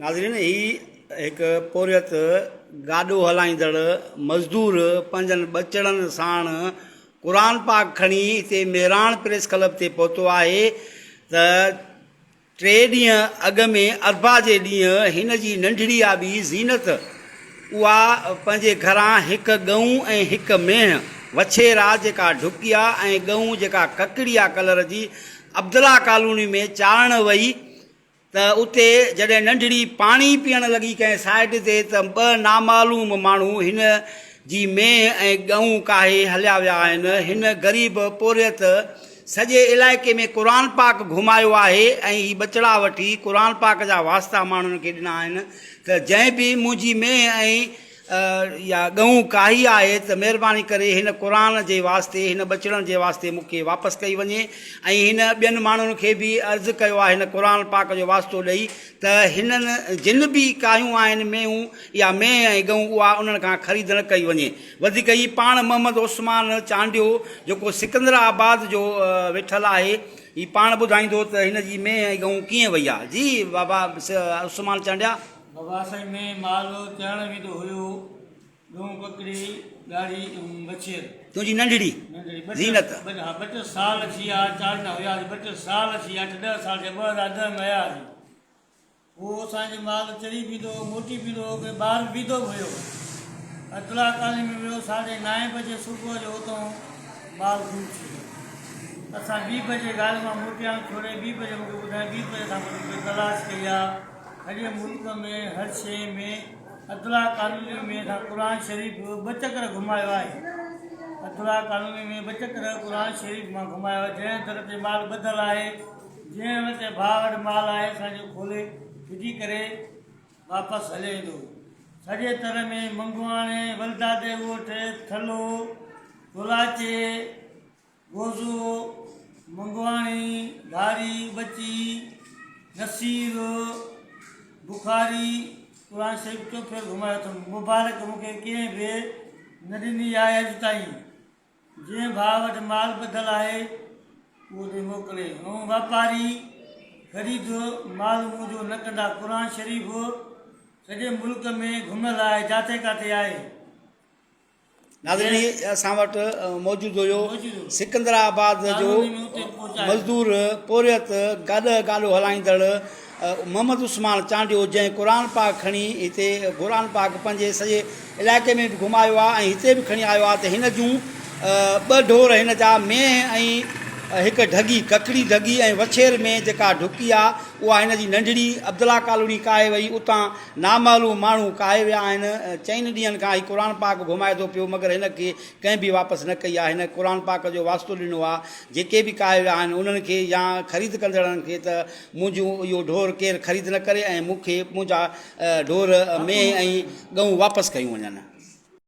ناظرين هي هڪ پورهيت گاڏو هلائيندڙ مزدور پنهنجن ٻچڙن ساڻ قرآن پاڪ کڻي هتي مهراڻ پريس ڪلب تي پهتو آهي ته ٽي ڏينهن اڳ ۾ اربع جي ڏينهن هن جي ننڍڙي آٻي زينت اها پنهنجي گهران هڪ ڳئون ۽ هڪ مينهن وڇيرا جيڪا ڍڪيا ۽ ڳئون جيڪا ڪڪڙيا ڪلر جي عبدالله ڪالوني ۾ چارڻ وئي ته اتي جڏهن ننڍڙي پاڻي پيئڻ لڳي ڪنهن سائيڊ تي ته ٻه نامعلوم ماڻهو هن جي مينهن ۽ ڳئون ڪاهي هليا ويا آهن. هن غريب پورهيت سڄي علائقي ۾ قرآن پاڪ گهمايو آهي ۽ هي ٻچڙا وٺي قرآن پاڪ جا واسطا ماڻهن کي ڏنا آهن ته جنهن به منهنجي مينهن ۽ يا ڳئون ڪاهي آهي ته مهرباني ڪري هن قرآن جي واسطي هن ٻچڙن جي واسطي مون کي واپس ڪئي وڃي ۽ هن ٻين ماڻهن کي به عرض ڪيو آهي هن قرآن پاڪ جو واسطو ڏئي ته هنن جن به ڪاهيون آهن مينهون يا مينهن ۽ ڳئون اها انهن کان خريد نه ڪئي وڃي وڌيڪ هي پاڻ محمد عثمان چانڊيو جيڪو سڪندر آباد جو ويٺل آهي هي پاڻ ٻڌائيندو ته هن جي مينهن ۽ ڳئون ڪيئن وئي آهي جي بابا عثمان چانڊيا. بابا سائين ۾ مال چرڻ ويندو هيو، ڳئون ڪڪڙي، ڳاڙهي ۽ مڇير. تنهنجي ننڍڙي ننڍڙي ٻه ٽي زينت. ها ٻه ٽي سال ٿي ويا چاريندا هياسين ٻه ٽي سال ٿي ويا اٺ ڏهه سال ٿيا 2010 ۾ آيا هئاسين. هو اسان جي مال چري به ايندو هو موٽي به ايندو هو ڪڏهن ٻاهر به ويندو به هيو. عبدالله ڪالوني ۾ ويو ساڍي نائين بجي صبح جو اتان مال گم ٿي ويو. اسان ٻي بجي گاڏي مان موٽيا آهيون ڇوڙي ٻي بجي مونکي ٻڌايائين ٻي بجي کان پوء تلاش ڪئي آ. سڄي ملڪ ۾ هر شيء ۾ عبدالله ڪالوني ۾ اسان قرآن شريف ٻه چڪر گهمايو آهي. عبدالله ڪالوني ۾ ٻه چڪر قرآن شريف مان گهمايو آهي. جنهن در تي مال ٻڌل آهي، جنهن وٽ ڀاء وٽ مال آهي اسان جو کولي ڦٽي ڪري واپس هليو ايندو هو. سڄي تر ۾ منگواڻي، ولدادي ڳوٺ، ٿلهو، ڪولاچي، گوزو، منگواڻي، ڌاري، ٻچي، نصير، بخاري، قرآن شريف چوڦير گهمايو اٿم، مبارڪ مون کي ڪنهن به نه ڏني آهي اڄ تائين، جنهن ڀاء وٽ مال ٻڌل آهي اهو ڏي موڪلي، ۽ واپاري خريد مال منهنجو نه ڪندا، قرآن شريف سڄي ملڪ ۾ گهميل آهي، جاٿي ڪاٿي آهي. ناظرين هي اسان وٽ موجود هيو سڪندر آباد جو مزدور پورهيت گڏهه گاڏو هلائيندڙ محمد عثمان چانڊيو جنهن قرآن پاڪ کڻي هتي قرآن پاڪ پنهنجي سڄي علائقي ۾ به گهمايو آهي ۽ هتي به کڻي آيو آهي ته هن جون ٻه ڍور هن جا مينهن ۽ هڪ ڍڳي ڪڪڙي ڍڳي ۽ وڇير ۾ جيڪا ڍڪي آهي اها هن جي ننڍڙي عبدالله ڪالوني ڪاهي وئي اتان نامعلوم ماڻهو ڪاهي ويا آهن. چئن ڏينهن کان هي قرآن پاڪ گهمائي ٿو پيو مگر هن کي ڪنهن به واپس نه ڪئي آهي. هن قرآن پاڪ جو واسطو ڏنو آهي. جيڪي به ڪاهي ويا آهن انهن کي يا خريد ڪندڙن کي ته منهنجون اهو ڍور ڪير خريد نه ڪري ۽ مون کي منهنجا ڍور مينهن ۽ ڳئون واپس ڪيون وڃن.